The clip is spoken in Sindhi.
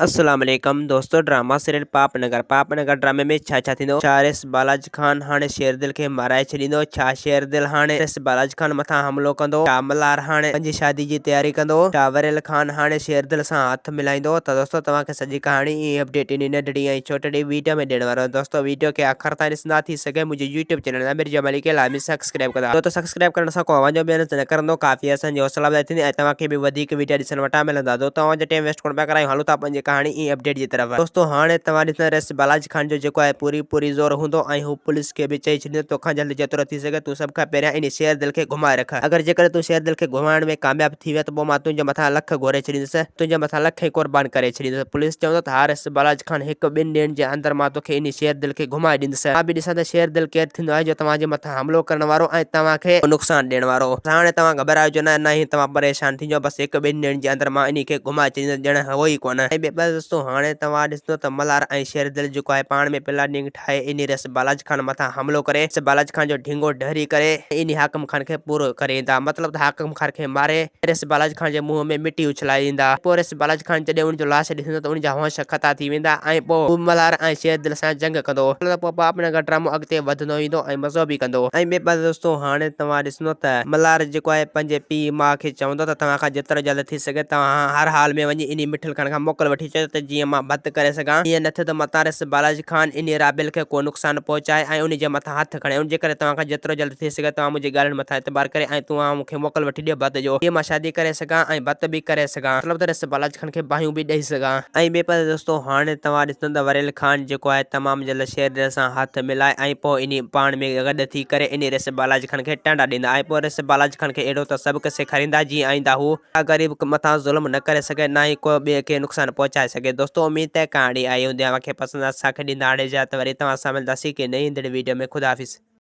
السلام عليڪم دوستو ڊراما سيريل پاپ نگر پاپ نگر ڊرامي ۾ ڇا ڇا ٿيندو ڇا ريس بالاج خان هاڻي شيردل کي مارائي ڇڏيندو ڇا شيردل هاڻي ريس بالاج خان مٿان حملو ڪندو ڇا ملهار هاڻي پنهنجي شادي جي تياري ڪندو ڇا وريل خان هاڻي شيردل سان هٿ ملائيندو ته دوستو توهان کي سڄي ڪهاڻي ۽ اپڊيٽ انهي ننڍڙي ۽ ڇوٽڙي ويڊيو ۾ ڏيڻ وارو آهيان دوستو ويڊيو کي آخر تائين ڏسندا ٿي سگهي منهنجي يوٽيوب چينل امير جمالي کي لازمي سبسڪرائب ڪندا ڇو ته سبسڪرائب ڪرڻ سان ڪو اوهان جو به نه ڪرندو ڪافي اسان جي حوصلا افزائي ٿيندي ۽ توهان کي به وڌيڪ ويڊيا ڏسڻ وٽان ملندا دوستو اوهان جو ٽيم ويسٽ ڪونه پيا ڪرايون هلون ٿا پنهنجي ڪهاڻي ۽ اپڊيٽ جي طرف. دوستو هاڻي توهان ڏسندا ريس بالاجي خان جو جيڪو آهي پوري پوري زور هوندو ۽ هو پوليس کي به چئي ڇڏيندو توکان جلد جيترو ٿي سگهي تون سڀ کان پهريان انهي شير دل کي گهمائي رک اگر جيڪڏهن تون شير دل کي گهمائڻ ۾ ڪامياب ٿي ويو ته پوء مان تنهنجي مٿان لک گهوري ڇڏيندس تنهنجي مٿان لکين قربان ڪري ڇڏيندس پوليس چوندو ته ها ريس بالاجي خان هڪ ٻن ڏينهن جي اندر مان توکي انهي شير دل کي گهمائي ڏيندس مان به ڏسان ته شير دل ڪير ٿيندو آهي جو توهان جي مٿان حملو ڪرڻ وارو ۽ توهان کي نقصان ڏيڻ وارو. هاڻي توهان گهٻرايو نه، نه ئي توهان پريشان ٿجو، بس هڪ ٻن ڏينهن جي اندر مان انهي کي گهمائي ڇڏيندس ڄڻ هئو ئي ڪونه. ۽ ٻئي پاسي دوستو هاڻي توهان ڏسندو ته ملهار ۽ شيردل جيڪو آهي پاڻ ۾ پلاننگ ٺاهي انهي رس بالاچ خان مٿان حملو ڪري رس بالاچ خان جو ڍينگو ڍري ڪري انهي حاڪم خان کي پورو ڪري ايندا مطلب ته حاڪم خان کي ماري رس بالاچ خان جي منهن ۾ مٽي اڇلائي ايندا پوء رس بالاچ خان جڏهن ان جو لاش ڏسندو ته ان جا هوش خطا ٿي ويندا ۽ پوء هو ملهار ۽ شير دل سان جنگ ڪندو. مطلب ته پوء پاپ نگر ڊرامو اڳتي وڌندو ويندو ۽ مزو به ڪندو. ۽ ٻئي پاسي دوستو هاڻي توهان ڏسندو ته ملهار جيڪو آهي پنهنجي پيء ماء کي چوندو ته توهان کان جيترو جلد ٿي سگهي توهان هر حال ۾ وڃي انهي مٺل خان کان موڪل وٺي اچو ته جيئن مان ڀت ڪري سگهان. ائين نه ٿيو ته متان رس بالاجي خان انهي رابيل کي ڪو نقصان پهچائي ۽ انهي جي مٿان هٿ کڻي. ان جي ڪري توهان کان جيترو جلد ٿي سگهي توهان منهنجي ڳالهين مٿان اعتبار ڪري ۽ توهان مون کي موڪل وٺي ڏيو ڀت جو جيئن مان شادي ڪري سگهان ۽ ڀت به ڪري سگهان. مطلب ته رس بالاجي خان کي باهيون به ڏئي سگهان. ۽ ٻئي پاسي دوستو هاڻي توهان ڏسندو ته وريل خان جيڪو آهي تمام جلد شير دل سان هٿ ملائي ۽ پوء انهي پاڻ ۾ گڏ ٿي ڪري انهي رس بالاجي خان کي ٽانڊا ڏيندا ۽ پوء رس بالاجي خان کي اهڙو ته سبق سيکاريندا جيئن آئنده هو ڪا غريب مٿان ظلم نه ڪري سگهي نه ئي ڪو ٻئي کي نقصان پهچائي سگهي دوستو اميد ته ڪهاڻي آئي هوندي اوهان کي پسند اسان کي ڏيندا هاڻي اجازت وري توهان سان ملنداسين ڪنهن نئين ايندڙ ويڊيو ۾ خدا حافظ.